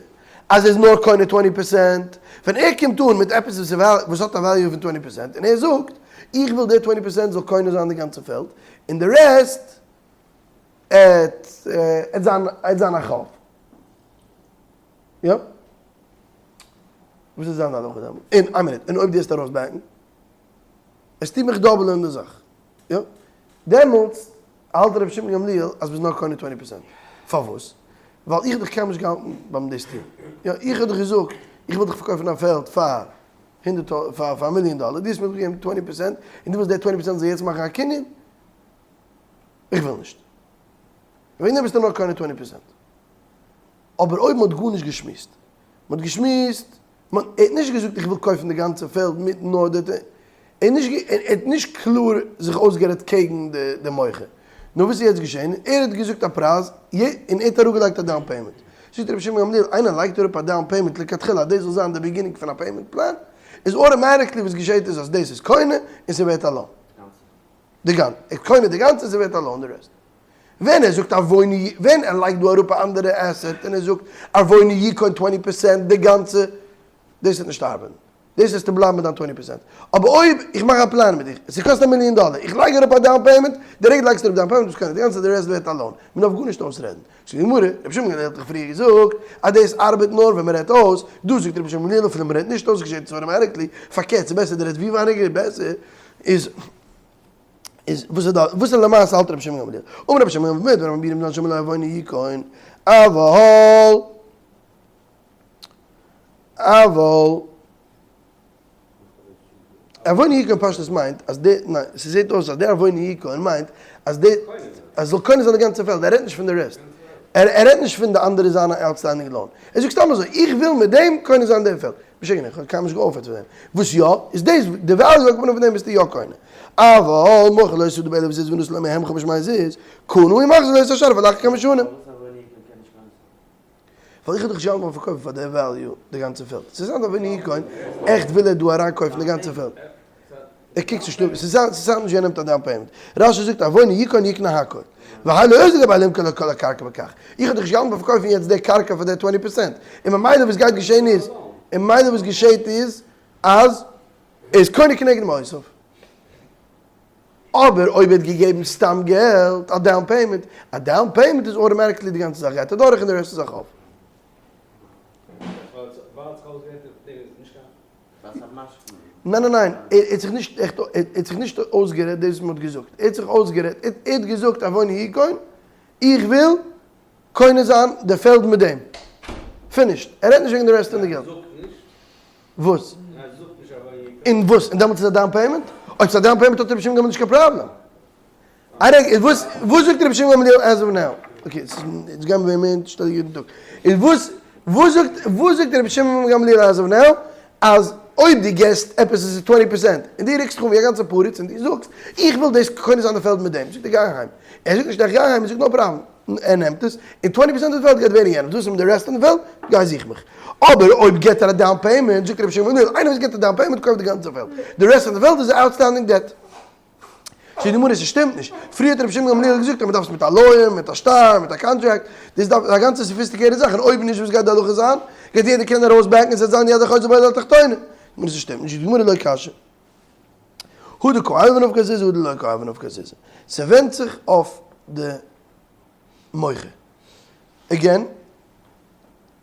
אז ער איז נאר קונה twenty percent, ווען ער קומט אן מיט עפעס וואס האט א value פון twenty percent און ער זאגט איך וויל די twenty percent זאל קונה זיין די גאנצע פעלד און די rest עט זיין א חוב. יא? וואס איז זיין הלכה דעמאלט? און איין מינוט, און אויב דו וועסט ארויס back ן? עס טוט מיך double ען די זאך. יא? דעמאלטס האלט רבי שמעון גמליאל אז ביסט נאר קונה twenty percent. פארוואס? ווייל איך האב דיך קיינמאל נישט געהאלטן ביים דאס טון. יא, איך האב דיך געזאגט, איך וויל דיך פארקויפן א פעלד פאר הונדערט פאר א מיליאן דאלער, דו האסט מיר געגעבן twenty percent, און דו ווילסט די twenty percent זאל יעצט מאכן א קנין? איך וויל נישט. וועגן דעם ביסטו נאר קונה twenty percent. אבער אויב מ'האט גארנישט געשמועסט, מ'האט געשמועסט, מ'האט, ער האט נישט געזאגט איך וויל קויפן די גאנצע פעלד מיט נאר די, ער האט נישט, ער האט נישט קלאר זיך אויסגערעדט קעגן די די מוכר. נו וואס איז יעצט געשען? ער האט געזאגט א פרייז, און ער האט אראפגעלייגט א down payment. זאגט רבי שמעון גמליאל, איינער לייגט אראפ א down payment לכתחילה אז דאס זאל זיין די beginning פון א payment plan, איז automatically וואס געשעט איז אז דאס איז קונה און ס'ווערט א loan. די גאנצע, ער קונה די גאנצע און ס'ווערט א loan די rest. ווען ער זאגט ערבוני, ווען ער לייגט דא אראפ א אנדערע asset און ער זאגט ערבוני יקון twenty percent די גאנצע, דאס וועט נישט ארבעטן. דאס וועסטו בלייבן מיט דיין twenty percent. אבער אויב איך מאך א פלאן מיט דיך, ס'קאסט א מיליאן דאלער, איך לייג אראפ א down payment, די רגע לייגסטו אראפ down payment ביסט קונה די גאנצע די rest ווערט א loan. מ'דארף גארנישט אויסרעדן. זאגט די גמרא, רבי שמעון גמליאל האט דאך פריער געזאגט אז דאס ארבעט נאר ווען מ'רעדט אויס, דא זאגט רבי שמעון גמליאל אפילו מ'רעדט נישט אויס געשעט עס automatically, פארקערט ס'בעסער די רעדסט ווי ווייניגער איז בעסער, איז איז וואס איז דא וואס איז למעשה האלט רבי שמעון גמליאל? אמר רבי שמעון גמליאל במה דברים אמורים בזמן שאומר לו ערבוני יכון אבל אבל ערבוני יכון פשטות מיינט אז די ניין ס'זעט אויס אז די ערבוני יכון מיינט אז די אז זאל קונה זיין די גאנצע פעלד ער רעדט נישט פון די rest ער ער רעדט נישט פון די אנדערע זיינע outstanding loan ער זאגט סתם אזוי איך וויל מיט דעם קונה זיין די פעלד משוגענער איך האב קיינמאל נישט גע offer ט פאר דעם וואס יא איז דאס די value פון דעם ביסטו יא קונה אבל מוכר לו שדה באלף זוז ונתן לו מהימך בשמי זוז קנה ומחזיר לו את השאר ולאחר כמה שנים. ווייל איך האב דאך נישט געהאלטן ביים פארקויפן פאר די value די גאנצע פעלד. ס'איז היינט אויף יקון, עכט וויל ער דא אריינקויפן די גאנצע פעלד. ער קוקט נישט אויף, ס'איז היינט נישט ווי ער נעמט א down payment. רש"י זאגט ערבוני יקון יקנה הכל. והאי לא אזיל גביה למכור לו כל הקרקע בכך. איך האב דאך נישט געהאלטן ביים פארקויפן יעצט די קרקע פאר די twenty percent. און ממילא וואס גייט געשען איז, און ממילא וואס געשעט איז אז ער איז קונה כנגד מעותיו. אבער אויב ער האט געגעבן סתם געלט א down payment, א down payment איז automatically די גאנצע זאך גייט אדורך און די rest איז א חוב. ניין ניין ניין, ער האט זיך נישט עכט, ער האט זיך נישט אויסגערעדט דאס וואס מען האט געזאגט, ער האט זיך אויסגערעדט, ער האט געזאגט ערבוני יקון, איך וויל קונה זיין די פעלד מיט דעם, finished, ער רעדט נישט וועגן די rest פון די געלט. וואס? און וואס? און דעמאלטס איז א down payment? אויב ס'איז א down payment האט רבי שמעון גמליאל נישט קיין פראבלעם. א רגע, איז וואס וואס זאגט רבי שמעון גמליאל as of now? okay, ס'איז גייען מיר מער שטעל יעדן טאג. איז וואס וואס זאגט וואס זאגט רבי שמעון גמליאל as of now? אז אויב דו געסט עפעס וואס איז twenty percent, און דו רוקסט זיך אן ווי א גאנצע פריץ און דו זאגסט איך וויל דאס קונה זיין די פעלד מיט דעם, זאגט ער גיי אהיים. ער זאגט נישט איך גיי אהיים, ער זאגט no problem. ער נעמט עס, און twenty percent פון די פעלד גייט ווערן יענעמ'ס, דאס איז מיט די rest פון די פעלד, גיי זוך מיך. אבער אויב געט ער א down payment, זאגט רבי שמעון גמליאל, איינער וואס געט א down payment קויפט די גאנצע פעלד, די rest פון די פעלד איז outstanding debt. זאגט די גמרא, ס'שטימט נישט, פריער האט רבי שמעון גמליאל געזאגט אז מ'דארף עס מיט א lawyer, מיט א שטר, מיט א קאנטראקט, דאס דארף א גאנצע sophisticated זאך, און אויב נישט וואס גייט די הלכה זיין? גייט יעדער קענען ארויסבעקן און ס'וועט זיין יד החוזה ביד התחתונה. גמרא, ס'שטימט נישט, זאגט די גמרא לא קשיא. הא דקא עייל ונפקא זוזי הא דלא קא עייל ונפקא זוזי. ס'ווענדט זיך אויף די מוכר. again,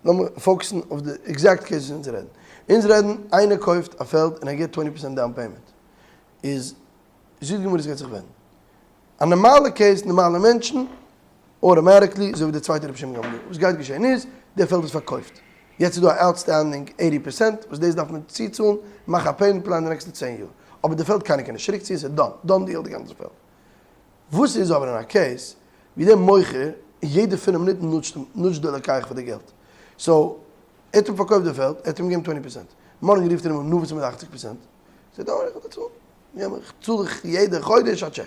לאמיר focus ן אויף די exact case וואס אונז רעדן. אונז רעדן איינער קויפט א פעלד און ער גיבט twenty percent down payment. איז זאגט די גמרא עס גייט זיך ווענדן. א נארמאלע case, נארמאלע מענטשן, automatically אזוי ווי די צווייטע רבי שמעון גמליאל, וואס גייט געשען איז, די פעלד איז פארקויפט, יעצט איז דא א outstanding eighty percent וואס דאס דארף מען צוצאלן, מאך א payment plan די נעקסטע צען יאר, אבער די פעלד קיינער קען נישט צוריק ציען, ס'איז done, done deal די גאנצע פעלד. וואס איז אבער אין א case ווי דער מוכר יעדע פינף מינוט nudge ט nudge ט די לוקח פאר די געלט, so ער האט אים פארקויפט די פעלד, ער האט אים געגעבן twenty percent, מארגן רופט ער אים אן, נו וואס איז מיט די אכציג percent? זאגט ער, איך וועל דיר צאלן, איך צאל דיך יעדע חודש א טשעק.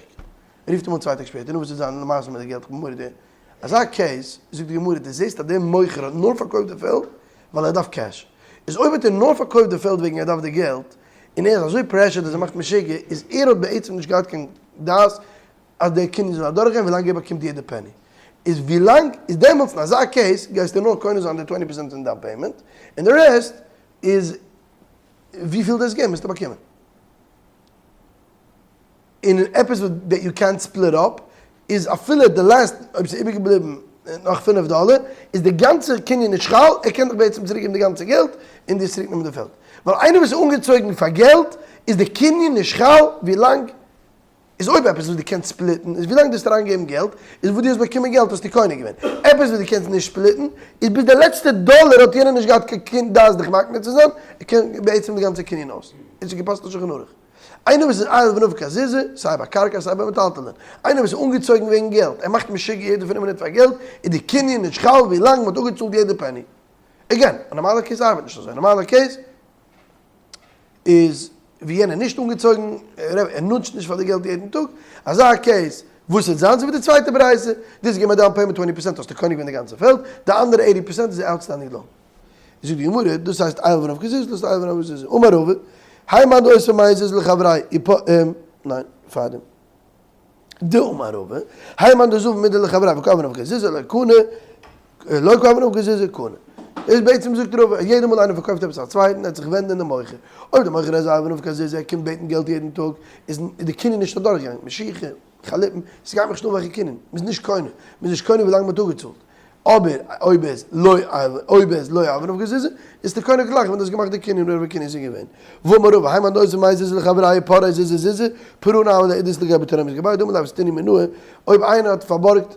רופט אים אן צוויי טעג שפעטער, נו וואס איז זיין למעשה מיט די געלט, איך בין מורא'דיג. אזא case, זאגט די גמרא, דו זעסט אז דער מוכר האט נאר פארקויפט די פעלד ווייל ער דארף cash. איז אויב האט ער נאר פארקויפט די פעלד וועגן ער דארף די געלט, און ער איז אזוי pressured אז ער מאכט משוגע, איז ער האט בעצם נישט געהאט קיין דעת אז דער קנין זאל אדורכגיין ווילאנג ער באקומט יעדע פעני. איז ווילאנג, איז דעמאלטס אין אזא case גייסטו נאר קונה זיין די twenty percent פון down payment, און די rest איז וויפיל דאס געבן וועסטו באקומען. און עפעס וואס דעט יו קענט ספליט אפ, איז אפילו די last אויב ס'איז איבערגעבליבן נאך פינף דאלער, איז די גאנצע קנין נישט חל, ער קען דיך בעצם צוריק געבן די גאנצע געלט, און דיר צוריק נעמען די פעלד. ווייל איינער וואס איז אנגעצויגן פאר געלט, איז די קנין נישט חל ווילאנג איז אויב עפעס וואס דו קענסט split ן איז ווילאנג דו האסט אריינגעגעבן געלט איז וואס דו האסט באקומען געלט האסטו קונה געווען, עפעס וואס דו קענסט נישט split ן איז ביז די לעצטע דאלער האט יענער נישט געהאט קיין דעת דיך מקנה צו זיין, ער קען בעצם די גאנצע קנין אויס, און ס'איז געפאסט אין שולחן ערוך. איינער וואס איז עייל ונפקא זוזי, סיי ביי קרקע סיי ביי מטלטלין, איינער וואס איז אנגעצויגן וועגן געלט, ער מאכט משוגע יעדע פינף מינוט פאר געלט, איז די קנין נישט חל ווי לאנג מ'האט אפגעצאלט יעדע פעני. Again, א נארמאלע case ארבעט נישט אזוי, א נארמאלע case איז ווי יענער נישט אנגעצויגן, ער נודזשט נישט פאר די געלט יעדן טאג, אזא case וואס וועט זיין? אזוי ווי די צווייטע ברייתא, דו האסט געגעבן א down payment twenty percent האסטו קונה געווען די גאנצע פעלד, די אנדערע eighty percent איז outstanding loan. זאגט די גמרא, דאס הייסט עייל ונפקא זוזי, דאס איז עייל ונפקא זוזי. אמר רבא, האי מאן דאותביה מאה זוזי לחבריה, ניין, פארדעם. דאמר רבא, האי מאן דזבין מידי לחבריה וקא עייל ונפקא זוזי לא קני, לא קא עייל ונפקא זוזי קני. איז בעצם זאגט רבא, יעדע מאל איינער פארקויפט עפעס א צווייטן, ער האט זיך ווענדן די מוכר. אויב די מוכר איז עייל ונפקא זוזי, ער קומט בעטן געלט יעדן טאג, איז די קנין נישט אדורכגעגאנגען, משיכה, חליפין, ס'גייט מיך נישט אן וועלכע קנין, מ'איז נישט קונה, מ'איז נישט קונה ווילאנג מ'האט אפגעצאלט. אבער אויב ער איז לא אויב ער איז לא עייל ונפקא זוזי, איז די קונה גלייך ווען דו האסט געמאכט די קנין און ווען קנין איז געווען. ואמר רבא, האי מאן דאותביה מאה זוזי לחבריה ופרעיה זוזי זוזי, פרענא הוה ליה אדית לגביה תרעומות גביה דאמר ליה אפסדתינהו מינאי, אויב איינער האט פארבארגט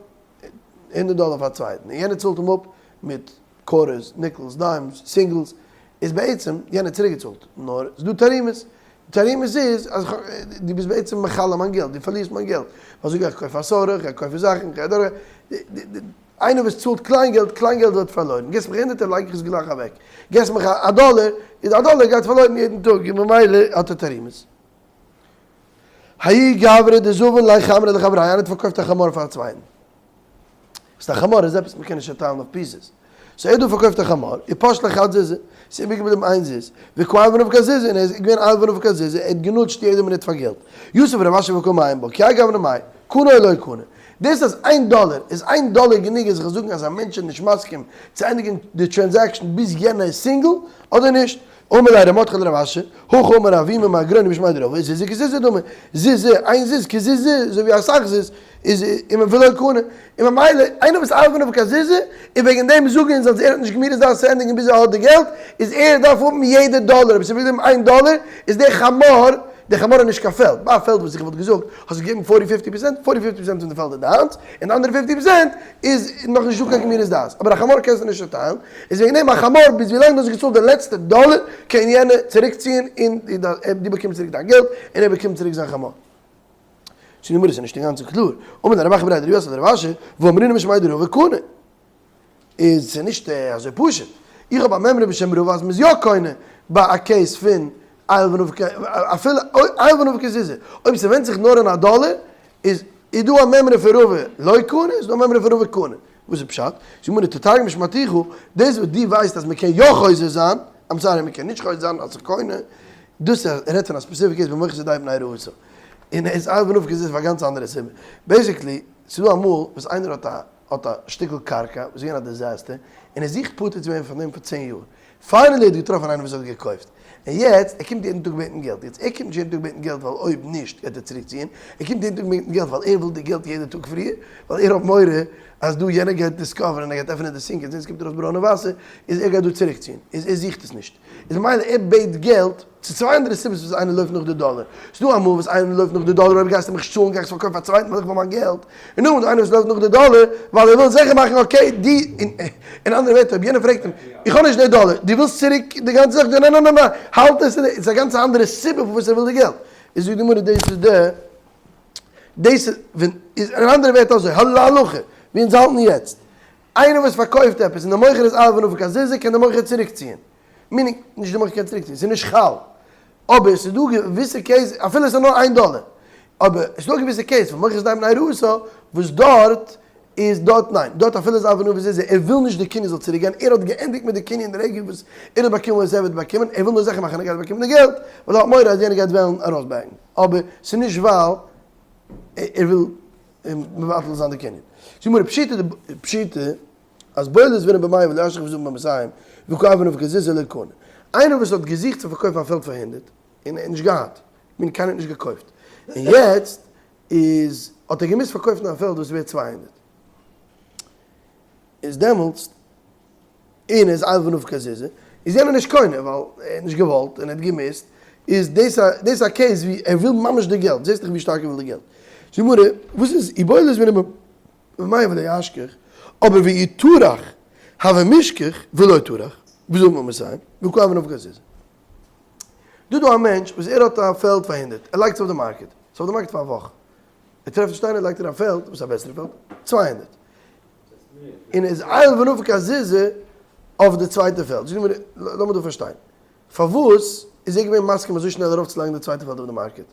הונדערט דאלער פאר א צווייטן און יענער צאלט אים אפ מיט quarters, nickels, dimes, singles, איז בעצם יענער צוריק געצאלט, נאר ס'איז דא תרעומות, תרעומות איז אז דו ביסט בעצם מכלה מיין געלט, דו פארלירסט מיין געלט, ווייל אזוי גיי איך קויפן א סארא, איך גיי קויפן זאכן, איך גיי אדורך, איינער וואס צאלט קליין געלט, קליין געלט ווערט פארלוירן, גיבסט מיך הונדערטער לייג איך עס גלייך אוועק, גיבסט מיך א דאלער, איז א דאלער גייט פארלוירן יעדן טאג, און ממילא האט ער תרעומות. האי גברא דזבין ליה חמרא לחבריה, איינער האט פארקויפט א חמור פאר א צווייטן. ס'איז א חמור איז עפעס מ'קען נישט צעטיילן אויף pieces. So ער האט דא פארקויפט א חמור, ופש ליה חד זוזא, ס'איז איבערגעבליבן איין זוז, וקא עייל ונפקא זוזי, און ער איז געווען עייל ונפקא זוזי, ער האט גענוטשט יעדע מינוט פאר געלט. יתיב רב אשי וקא מעיין בה, כי האי גוונא מאי, קנה או לא קנה. דאס אז איין דאלער איז איין דאלער גענוג אז איך זאל זאגן אז א מענטש איז נישט מסכים צו ענדיגן די transaction ביז יענער איז סינגל אדער נישט. אמר ליה ר' מרדכי לרב אשי, הכי אמר אבימי מגרוניא משמיה דרבא, זוזא כזוזא דמי, זוזא, איין זוז כזוזא, אזוי ווי אסאך זוז, איז און ולא קנה, און ממילא איינער וואס עייל ונפקא זוזי, און וועגן דעם זאגן אונז אז ער האט נישט גמירות דעת צו ענדיגן ביז ער האט די געלט, איז ער דארף האבן יעדע דאלער, אויב ס'איז ווידער איין דאלער, איז דער חמור, דער חמור איז נישט קיין פעלד, ביי א פעלד וואס איך וואלט געזאגט, האסט געגעבן forty fifty percent, forty fifty percent פון די פעלד איז דיינס, און די אנדערע fifty percent איז נאך נישט דא קיין גמירות דעת, אבער א חמור קענסטו נישט צוטיילן, איז וועגן דעם א חמור ביז ווילאנג דו האסט געצאלט די לעצטע דאלער קען יענער צוריק ציען און דו באקומסט צוריק דיין געלט און ער באקומט צוריק זיין חמור. זאגט די גמרא ס'איז נישט אינגאנצן קלאר, אמר ליה רב אחא בריה דרב יוסף לרב אשי, והאמרינן משמיה דרבא קנה. איז ס'איז נישט אזוי פשוט. איך האב א מימרא בשם רבא אז מ'איז יא קונה ביי א case פון עייל ונפקא, אפילו עייל ונפקא זוזי. אויב ס'ווענדט זיך נאר אין א דאלער, איז איז דא א מימרא פון רבא לא קנה, איז דא א מימרא פון רבא קנה. וואס איז פשט? זאגט די גמרא תתרגם שמעתיך, דאס וואס דו ווייסט אז מ'קען יא חוזר זיין, I'm sorry מ'קען נישט חוזר זיין אז ס'איז קונה, דאס ער רעדט פון א specific case במוכר שדהו מפני ראתו. און ער איז עייל ונפקא זוזי פאר א גאנץ אנדערע סיבה. Basically, ס'איז דא אמאל וואס איינער האט א האט א שטיקל קרקע וואס איז געווען א disaster, און ער זוכט פטור צו ווערן פון דעם פאר צען יאר. Finally האט געטראפן איינער וואס האט געקויפט. און יעצט, ער קומט יעדן טאג בעטן געלט. יעצט, ער קומט נישט יעדן טאג בעטן געלט ווייל אויב נישט גייט ער צוריק ציען. ער קומט יעדן טאג בעטן געלט ווייל ער וויל די געלט יעדע טאג פריער, ווייל ער האט מורא אז דא יענער גייט discover ן און ער גייט עפענען די sink און זען ס'קומט ארויס ברוינע וואסער, איז ער גייט דא צוריק ציען. איז ער זוכט עס נישט. איז ממילא ער בעט געלט, ס'איז צוויי אנדערע סיבות וואס איינער לויפט נאך די דאלער. ס'איז דא אמאל וואס איינער לויפט נאך די דאלער אויב גייסטו מיך נישט צאלן גיי איך עס פארקויפן פאר א צווייטן ווייל איך וויל מיין געלט. און נאכדעם איז דא איינער וואס לויפט נאך די דאלער ווייל ער וויל זיכער מאכן okay די, אין אנדערע ווערטער אויב יענער פרעגט אים איך האב נישט די דאלער דו ווילסט צוריק די גאנצע זאך? ניין ניין ניין ניין האלט עס, ס'איז א גאנץ אנדערע סיבה פארוואס ער וויל די געלט. איז זאגט די גמרא דאס איז די, דאס איז ווען, איז אין אנדערע ווערטער אזוי, להלכה, ווי אונז האלטן יעצט, איינער וואס פארקויפט עפעס און די מוכר איז עייל ונפקא זוזי קען די מוכר צוריקציען. Meaning, נישט די מוכר קען צוריקציען, ס'איז נישט חל. אבער ס'איז דא געוויסע case, אפילו ס'איז נאר איין דאלער, אבער ס'איז דא געוויסע case פון מוכר שדהו מפני ראתו וואס דארט איז דארט ניין, דארט אפילו איז עייל ונפקא זוזי, ער וויל נישט די קנין זאל צוריק גיין, ער האט געענדיגט מיט די קנין די רגע וואס ער האט באקומען וואס ער וועט באקומען, ער וויל נאר זיכער מאכן ער גייט באקומען די געלט, ווייל ער האט מורא אז יענער גייט וועלן ארויסבעקן, אבער ס'איז נישט ווייל ער וויל מבטל זיין די קנין. זאגט מיר פשיטא פשיטא אז בולת ווערן במאי ולא אשכח וזבן במאתים וקא עייל ונפקא זוזי לא קנה. איינער וואס האט געזוכט צו פארקויפן א פעלד פאר הונדערט און ער האט נישט געהאט, מיינט קיינער האט נישט געקויפט, און יעצט איז האט ער געמוזט פארקויפן א פעלד וואס איז ווערט 200, איז דעמאלטס און איז עייל ונפקא זוזי, איז יענער נישט קונה ווייל ער האט נישט געוואלט און ער האט געמוזט, איז דאס א דאס איז א case ווי ער וויל ממש די געלט, זעסט דאך ווי שטארק ער וויל די געלט. זאגט די גמרא, וואס איז איבעולת ווען במאי ולא אשכח, אבער ואי טרח הוה משכח ולא טרח, ווי זאל מען מסיים, וקא עייל ונפקא זוזי. דא דא א מענטש וואס ער האט א פעלד פאר הונדרעט, ער לייגט עס אויף די market, ס'איז אויף די market פאר א וואך, ער טרעפט נישט איינער לייגט ער א פעלד וואס איז א בעסערע פעלד, 200. און איז עייל ונפיק זוזי אויף די צווייטע פעלד. זאג מיר, לאמיר דא פארשטיין. פארוואס איז ער געווען מסכים אזוי שנעל ארויפצולייגן די צווייטע פעלד אויף די market?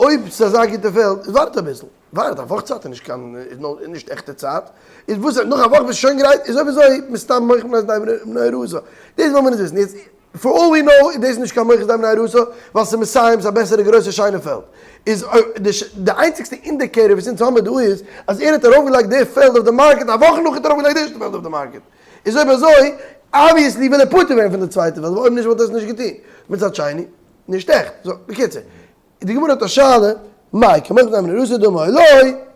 אויב ס'איז אזא גוטע פעלד, איז ווארט אביסל. ווארט, א וואך צייט איז נישט קיין, איז נישט עכטע צייט. איז וואס, נאך א וואך ביסטו שוין גרייט? איז אויב אזוי, מסתם מוכר מפני נערותו. דאס וויל מען נישט וויסן. יעצט, for all we know איז דאס נישט קיין מוכר מפני נערותו, ווייל ס'איז מסיים, ס'איז א בעסערע גרויסע שיינע פעלד. איז די איינציגסטע indicator וואס אונז האמיר דא איז, אז ער האט ארויפגעלייגט די פעלד אויף די market א וואך נאך האט ער ארויפגעלייגט די ערשטע פעלד אויף די market. איז אויב אזוי, obviously וויל ער פטור ווערן פון די צווייטע פעלד, ווייל אויב נישט וואלט ער עס נישט געטון. מצד שני, נישט עכט. so, בקיצור. די גמרא האט א שאלה, מאי כמוכר מפני נערותו דמי או לא,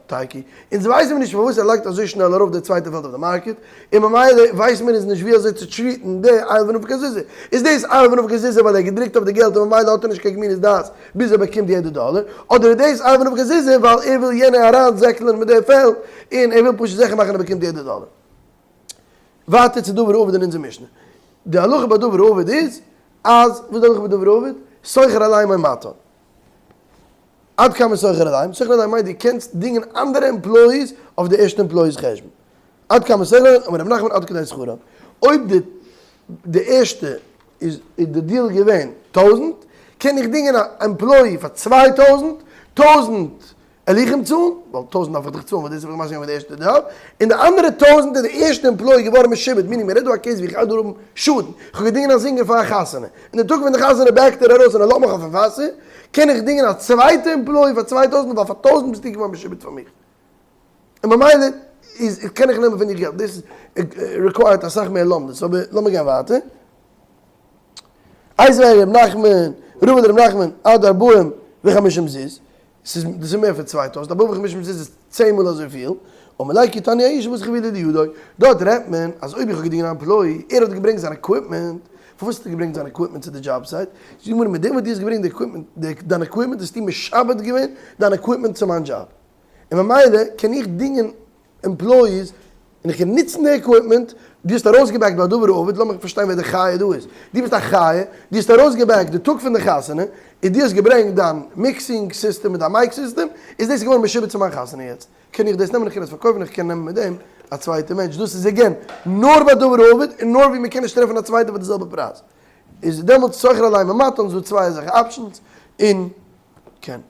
תיקו. אונז ווייסן מיר נישט פארוואס ער לייגט אזוי שנעל ארויף די צווייטע פעלד אויף די market, און ממילא ווייסן מיר אונז נישט ווי אזוי צו treat ן די עייל ונפיק זוזי. איז דאס עייל ונפיק זוזי ווייל ער האט געדרוקט אויף די געלט און ממילא האט ער נישט קיין גמילות דעת ביז ער באקומט יעדע דאלער, אדער איז דאס עייל ונפיק זוזי ווייל ער וויל יענע אריינזעקלען מיט די פעלד און ער וויל פשוט זיכער מאכן ער באקומט יעדע דאלער. ווייטער צו דבר האבד אין אונזער משנה. די הלכה ביי דבר האבד איז אז, וואס איז די הלכה ביי דבר האבד? שוכר עליהם ומתן. עד כמה שוכר עליהם? שוכר עליהם מיינט דו קענסט דינגען אנדערע employees אויף די ערשטע employee's חשבון. עד כמה שוכר עליהם, אמר רב נחמן עד כדי שכרם. אויב די די ערשטע איז די deal געווען טויזנט, קען איך דינגען א employee פאר 2000, טויזנט על איך אים צאלן, ווייל טויזנט דארף איך דאך צאלן ווייל דאס האב איך מסכים געווען מיט די ערשטע job, און די אנדערע טויזנט איז די ערשטע employee געווארן משועבד, meaning מען רעדט דא א case ווי איך גיי דא האבן שאדן, איך האב געדינגען א זינגער פאר א חתונה, און די טאג פון די חתונה back ט ער ארויס און ער לאזט מיך אויפן וואסער, קען איך דינגען א צווייטע employee פאר 2000 ווייל פאר טויזנט ביסטו געווארן משועבד פאר מיך, און ממילא איז קען איך נעמען פון דיר געלט, דאס require ט אסאך מער לומדות, אבער לאמיר גיין ווייטער. איתיביה ר' נחמן, רבא דר' נחמן, עד ארבעים וחמישים זוז, ס'איז דאס איז מער פון 2000, ארבעים וחמישים זוז איז צען מאל אזויפיל, אמר ליה כי תניא ההיא שבא חבילי לידו, דארט רעדט מען אז אויב איך האב געדינגען א employee, ער האט געברענגט זיין equipment, פארוואס האט ער געברענגט זיין equipment צו די job site? זאגט די גמרא, מיט דעם וואס דו האסט געברענגט די equipment, דיין equipment האסטו משעבד געווען דיין equipment צו מיין דזשאב, און ממילא קען איך דינגען employees און איך קען נוצן די equipment, דו האסט ארויסגע back ט ביי דבר האבד, לאמיך פארשטיין ווער די חיה דא איז, דו ביסט א חיה, דו האסט ארויסגע back ט די טאג פון די חתונה, און דו האסט געברענגט דיין mixing system מיט דיין mic system, איז דאס געווארן משועבד צו מיין חתונה יעצט קען איך דאס נעמען איך קען עס פארקויפן איך קען נעמען מיט דעם א צווייטע מענטש, דאס איז again נאר ביי דבר האבד און נאר ווי מען קען נישט טרעפן א צווייטע פאר די זעלבע פרייז, איז דעמאלטס שוכר עליהם ומתן, ס'דא צוויי אזעלכע options, און קען.